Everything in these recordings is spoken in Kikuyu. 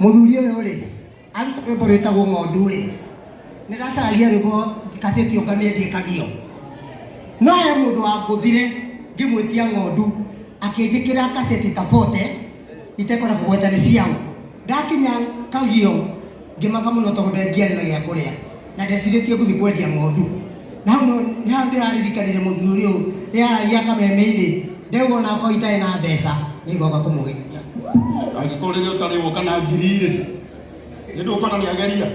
Mũthuri ũyũ rĩ, aruta rwĩmbo rwĩtagwo ng'ondu rĩ, nĩ ndacaragia rwĩmbo kaseti ngamĩendie kagio. No he mũndũ wangũthire ngĩmwĩtia ng'ondu akĩnjĩkĩra kaseti ta 40 itekwenda kũgweta nĩ ciaũ. Ndakinya kagio ngĩmaka mũno tondũ ndiarĩ na gĩa kũrĩa na ndecirĩtie ngũthiĩ kwendia ng'ondu. Na hau no nĩ hau ndĩraririkanire mũthuri ũyũ rĩaragia kameme-inĩ ndauga onakorwo itarĩ na mbeca nĩngoka kũmũgeithia. Angĩkorwo rĩrĩa ũtarĩ woka na ngiri rĩ, nĩ ndũkuona nĩ ageria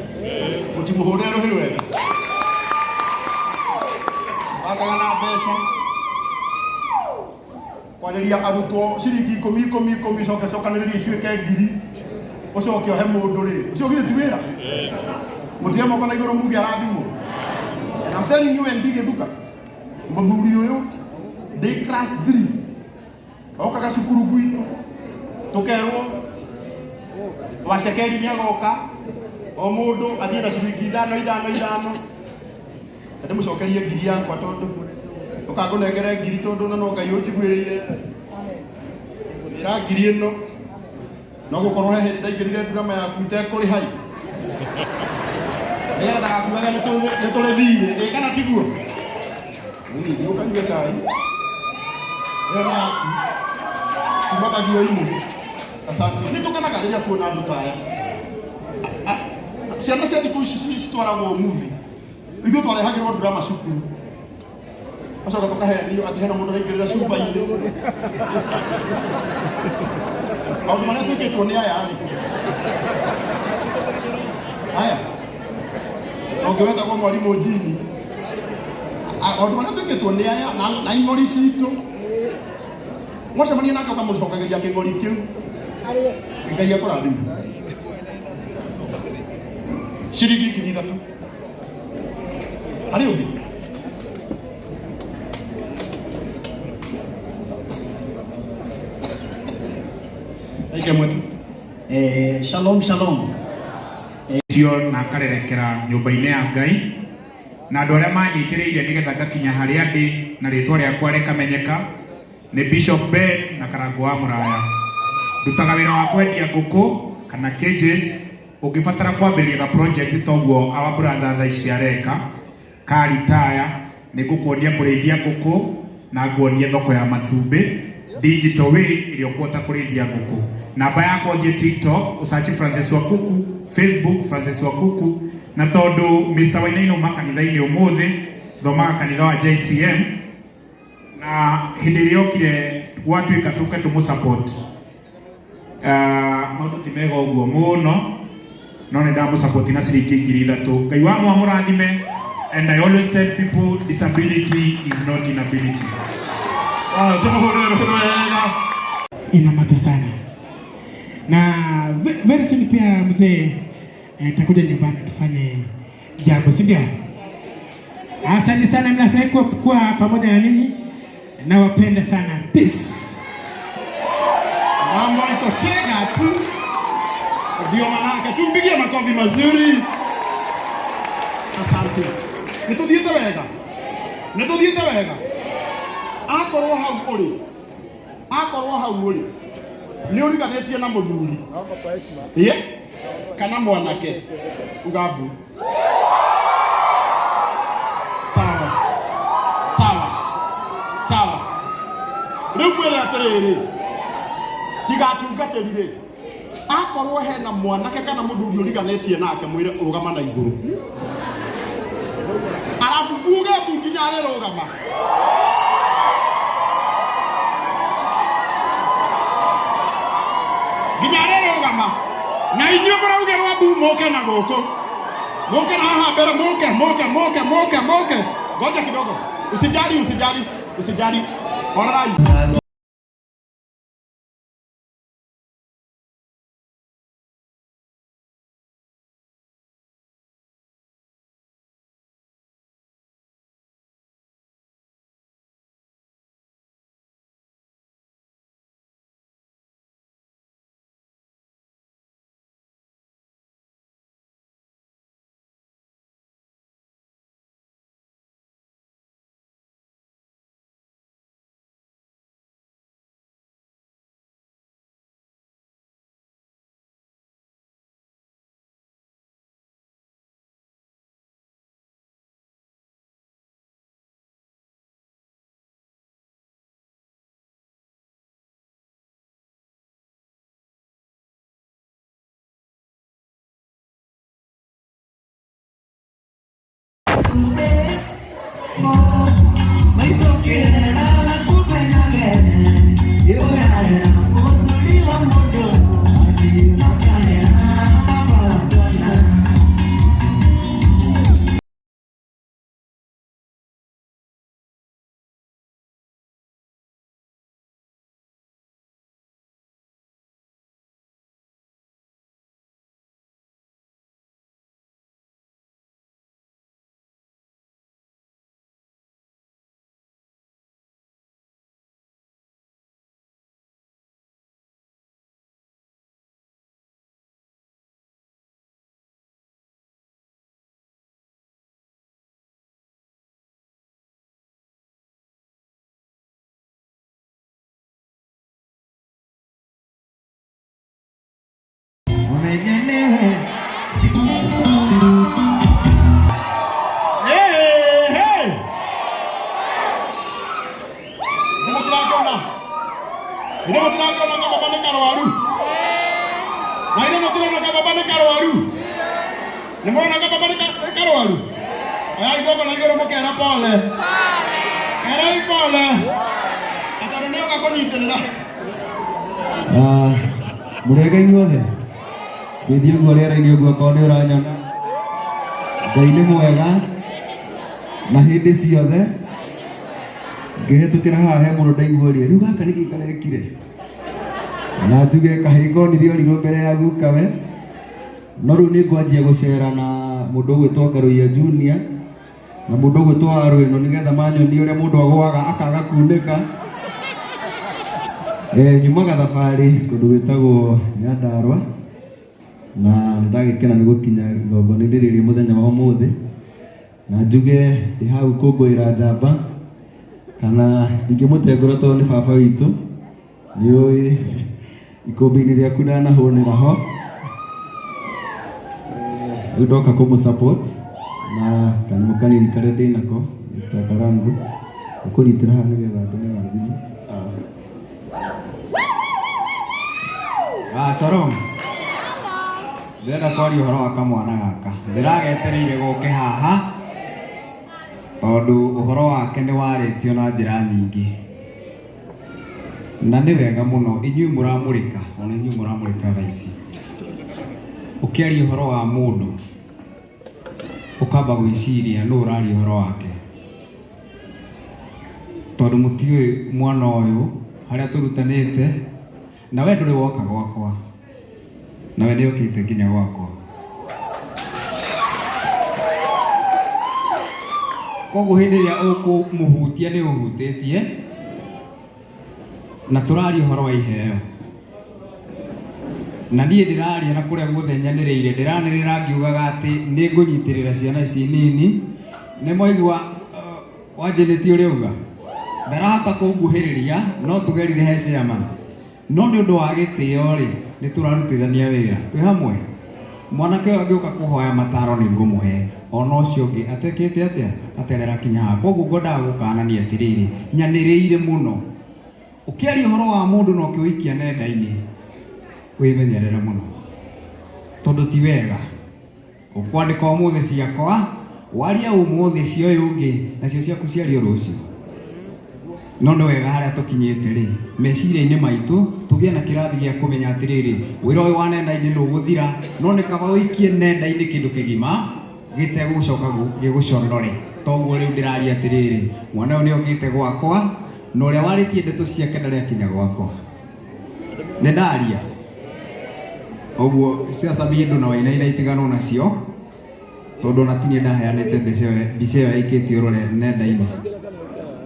mũtimũhũre rũhĩ rwega akaga na mbeca kwarĩria arutwo ciringi ikũmi ikũmi ikũmi coke cokanĩrĩria iciĩke ngiri ũcoke ũhe mũndũ rĩ, ũcio githĩ ti wĩra? Mũtige moko na igũrũ muge arathimwo. And I'm telling you, MD Gĩthuka, mũthuri ũyũ ndĩ class 3 okaga cukuru gwitũ tũkerwo wacekeri nĩ agoka, o mũndũ athiĩ na ciringi ithano ithano ithano, na ndĩmũcokerie ngiri yakwa tondũ ũkangũnengere ngiri tondũ na no Ngai ũnjiguĩrĩire ĩra ngiri ĩno no gũkorwo he hĩndĩ ndaingĩrire ndirama yaku itekũrĩha ĩ nĩgetha ndagakiugaga nĩ tũrĩ thirĩ ĩ kana tiguo. Nini ũkanyue cai ĩyo nĩ yaku kuma kagio-inĩ. Asante. Nĩ tũkenaga rĩrĩa tuona andũ ta aya. Ciana cia thikũ ici citwaragwo movie, ithuĩ twarehagĩrwo drama cukuru, acoka tũkahenio atĩ hena mũndũ araingĩrĩra cuba-inĩ. Maũndũ marĩa twĩkĩtwo nĩ aya rĩ, aya ũngĩ wetagwo mwarimũ Jini, maũndũ marĩa twĩkĩtwo nĩ aya na ing'ori citũ, mwacemania nake ũkamũcokagĩria kĩng'ori kĩu. Ngai akũrathime. Ciringi 3,000 harĩ ũngĩ. Aike mwetu. Shalom shalom. Tio na akarerekera nyũmba-inĩ ya Ngai na andũ arĩa manyitĩrĩire nĩgetha ngakinya harĩa ndĩ na rĩtwa rĩakwa rĩkamenyeka nĩ Bishop Ben na Karango wa Mũraya. Ndutaga wĩra wa kwendia ngũkũ kana cages. Ũngĩbatara kwambĩrĩria ga project toguo our brother thaa ici areka ka retire, nĩ ngũkuonia kũrĩithia ngũkũ na nguonie thoko ya matumbĩ digital way ĩrĩa ũkũhota kũrĩithia ngũkũ. Namba yakwa ũthiĩ TikTok ũsearch Francis Wakuku, Facebook Francis Wakuku, na tondũ Mr Wainaina uma kanitha-inĩ ũmũthĩ, thomaga kanitha wa JCM, na hĩndĩ ĩrĩa okire gwatuĩka tũke tũmũ support. Maũndũ ti mega ũguo mũno, no nĩ ndamũ support na ciringi 3,000. Ngai wa mũrathime. And I always tell people, disability is not inability. Tũmũhũrĩre rũhĩ rwega. Inamata sana na very soon pia mzee, takuja nyumbani tufanye jambo, si ndio? Asante sana, mnafurahi kuwa pamoja na nyinyi, nawapenda sana. Peace. Mambo iko shega tu, ndio manake tumpigie makofi mazuri. Asante. Nĩ tũthiĩte wega, nĩ tũthiĩte wega. Akorwo hau ũrĩ, akorwo hau ũrĩ nĩ ũriganĩtie na mũthuri ĩĩ kana mwanake, uga mbu. Sawa sawa sawa. Rĩu mwĩre atĩrĩrĩ, tigatungatĩri rĩ, akorwo hena mwanake kana mũthuri ũriganĩtie nake, mwĩre rũgama na igũrũ, arabu uge mbu nginya arĩrũgama. Nginya arĩrũgama. Na inyuĩ mũraugĩrwo mbu, mũke na gũkũ, mũke na haha mbere, mũke mũke mũke mũke mũke. Ngoja kidogo, usijali, usijali, usijali, horerai. Hey, hey! Nĩ mũtirakĩona? Nĩ mũtirakĩona kababa nĩ karwaru? Na ithe mũtirona kababa nĩ karwaru? Nĩ mũrona kababa nĩ karwaru? Oyai guoko na igũrũ mũkera pole. Kerai pole. Na tondũ nĩ oka kũnyitĩrĩra. Mũrĩega inyuothe, ngĩthiĩ ũguo rĩera-inĩ ũguo okorwo nĩ ũranyona. Ngai nĩ mwega na hĩndĩ ciothe. Ngĩhĩtũkĩra haha he mũndũ ndaiguarie, rĩu gaka nĩkĩ karekire? Na njuge kahĩĩ konire ũrirũ mbere ya gukawe. No rĩu nĩ ngwanjia gũcera na mũndũ ũgwĩtwo Ngaruiya Junior na mũndũ ũgwĩtwo Warũĩno nĩgetha manyonie ũrĩa mũndũ agũaga akaga kunĩka. Nyumaga thabarĩ kũndũ gwĩtagwo Nyandarua na nĩndagĩkena nĩ gũkinya igongona-inĩ rĩrĩ mũthenya wa ũmũthĩ, na njuge ndĩ hau gũkũngũĩra njamba kana ndingĩmũtengũra tondũ nĩ baba witũ, nĩũĩ ikũmbĩ-inĩ rĩaku ndanahũnĩra ho. Rĩu ndoka kũmũ support na kanyamũ kanini karĩa ndĩnako Mr. Karangu, ũkũnyitĩra haha nĩgetha andũ na thimũ. Sawa. Ah, shalom. Ndĩrenda kwaria ũhoro wa kamwana gaka. Ndĩragetereire goke haha tondũ ũhoro wake nĩ warĩtio na njĩra nyingĩ. Na nĩ wega mũno inyuĩ mũramũrĩka, ona inyuĩ mũramũrĩka thaa ici. Ũkĩaria ũhoro wa mũndũ ũkamba gwĩciria nũ ũraria ũhoro wake. Tondũ mũtiũĩ mwana ũyũ harĩa tũrutanĩte, na we ndũrĩ woka gwakwa, na we nĩ okĩte nginya gwakwa. Koguo hĩndĩ ĩrĩa ũkũmũhutia nĩ ũhutĩtie, na tũraria ũhoro wa iheo. Na niĩ ndĩraria na kũrĩa guothe nyanĩrĩire, ndĩranĩrĩra ngiugaga atĩ nĩ ngũnyitĩrĩra ciana ici nini. Nĩ mwaigua wanjĩnĩtie ũrĩa auga? Ndarahota kũnguhĩrĩria, no tũgerire he chairman. No nĩ ũndũ wa gĩtĩo rĩ, nĩ tũrarutithania wĩra twĩ hamwe. Mwanake ũyũ angĩũka kũhoya mataro nĩ ngũmũhe, ona ũcio ũngĩ atekĩte atĩa, atarĩ arakinya haha. Koguo ngwendaga gũkanania atĩrĩrĩ, nyanĩrĩire mũno. Ũkĩaria ũhoro wa mũndũ na ũkĩũikia nenda-inĩ, wĩmenyerere mũno, tondũ ti wega. Ũkwandĩka ũmũthĩ ciakwa, waria ũmũthĩ cia ũyũ ũngĩ, nacio ciaku ciario rũciũ. No nĩ wega harĩa tũkinyĩte rĩ, meciria-inĩ maitũ tũgĩe na kĩrathi gĩa kũmenya atĩrĩrĩ, wĩra ũyũ wa nenda-inĩ nĩ ũgũthira, no nĩ kaba ũikie nenda-inĩ kĩndũ kĩgima gĩtegũcoka gĩgũconore. Toguo rĩu ndĩraria atĩrĩrĩ, mwana ũyũ nĩ okĩte gwakwa, na ũrĩa warĩtie ndeto ciake ndarĩ akinya gwakwa. Nĩ ndaria. Ũguo cia Samido na Wainaina itiganwo nacio, tondũ ona ti niĩ ndaheanĩte mbica ĩyo yaikĩtio rũre nenda-inĩ.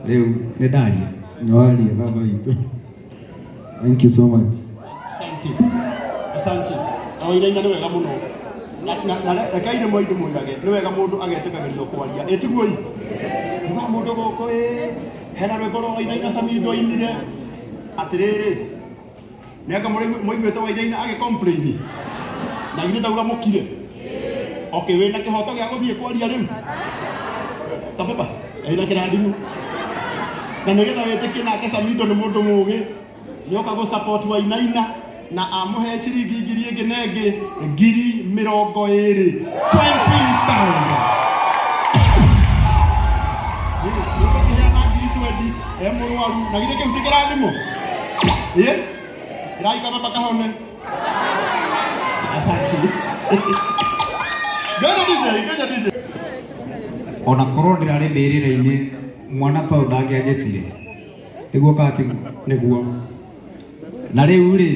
Rĩu nĩ ndaria. Nĩ waria baba witũ. Thank you so much. Asante. Asante. Na Wainaina nĩ wega mũno. Na rekei rĩmwe ndĩmwĩrage, nĩ wega mũndũ agetĩkagĩrio kwaria. Ĩ tiguo ĩ? Uga mũndũ gũkũ ĩ, hena rwĩmbo rwa Wainaina Samido ainire. Atĩrĩrĩ, nĩ anga mũiguĩte Wainaina agĩ complain? Na githĩ ndauga mũkire? Okay, wĩna kĩhoto gĩa gũthiĩ kwaria rĩu? Kababa, ĩna kĩrathimo. Na nĩgetha wĩtĩkie nake Samido nĩ mũndũ mũgĩ, nĩoka gũ support Wainaina na amũhe ciringi ngiri ĩngĩ na ĩngĩ 20,000. 20,000. E mũrwaru na githĩ kĩu ti kĩrathimo? Ĩ ĩraika baba kahone. Asante. Ngoja DJ, ngoja DJ. Ona korwo ndĩrarĩ mbĩrĩra-inĩ mwana ta ũyũ ndangĩanjĩtire nĩguo katiguo nĩguo. Na rĩu rĩ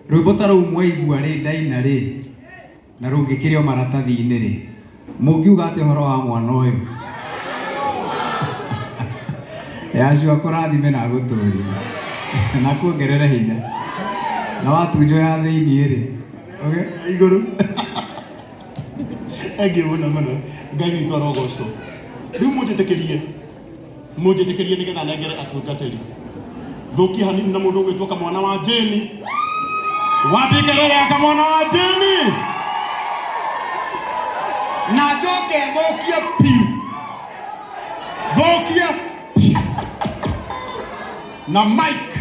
rwĩmbo ta rũu mwaigua rĩ ndaina rĩ na rũngĩkĩrĩ o maratathi-inĩ rĩ mũngiuga atĩ ũhoro wa mwana ũyũ yacu akũrathime na agũtũrie na kuongerere hinya na watunyo ya thĩiniĩ rĩ igũrũ engĩ mũno mũno. Ngai witũ arogocwo. Rĩu mũnjĩtĩkĩrie, mũnjĩtĩkĩrie nĩgetha nengere atungatĩri thũkie hanini na mũndũ ũgwĩtwo kamwana wa Jane. Wapi kelele ya kamwana wa Jane? Na njoke thũkie piu, thũkie piu na Mike.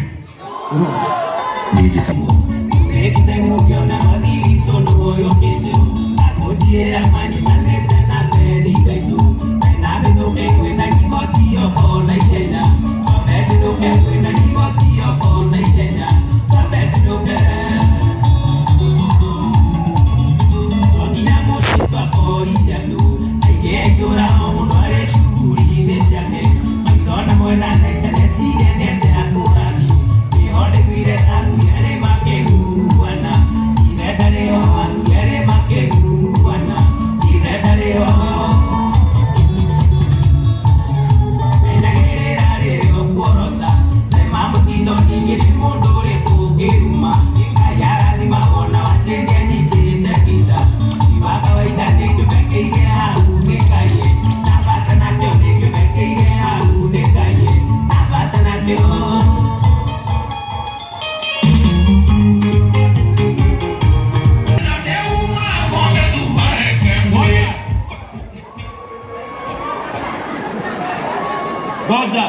Ngoja.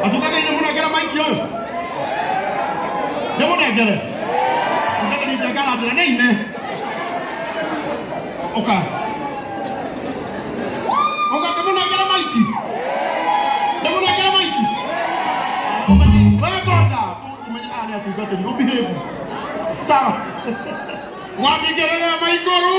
Atungatĩri nĩ mũnengere maiki ũyũ. Nĩ mũnengere. Mũtungatĩri Njenga aranjĩra nĩ ine. Ũka. Ũka ndĩmũnengere maiki. Ndĩmũnengere maiki. We ngoja. Ũmenye aya nĩ atungatĩri, ũbehave. Sawa. Wambigĩrĩre maigũrũ.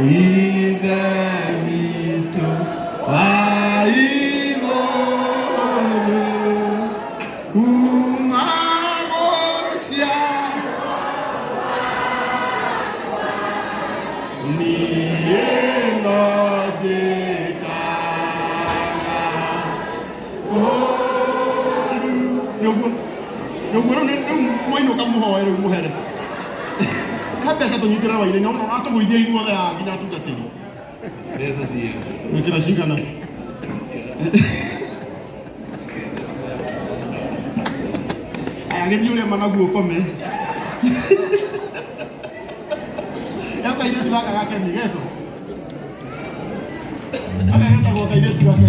Ithe witũ wa igũrũ kuma gũcia niĩ no njĩkaga ũũru. Nĩ ũguo nĩ ũguo rĩu rĩu mwainũka mũhoe rĩu mũhere he mbeca tũnyitĩrĩre waire na ũratũgũithia ithuothe haha nginya atungatĩri. Mbeca cia. Wekĩra cigana? Aya gĩthiĩ ũrĩa managuo ũkome. Gaka kairĩtu gaka gakeni geko. Gaka getagwo kairĩtu gaka.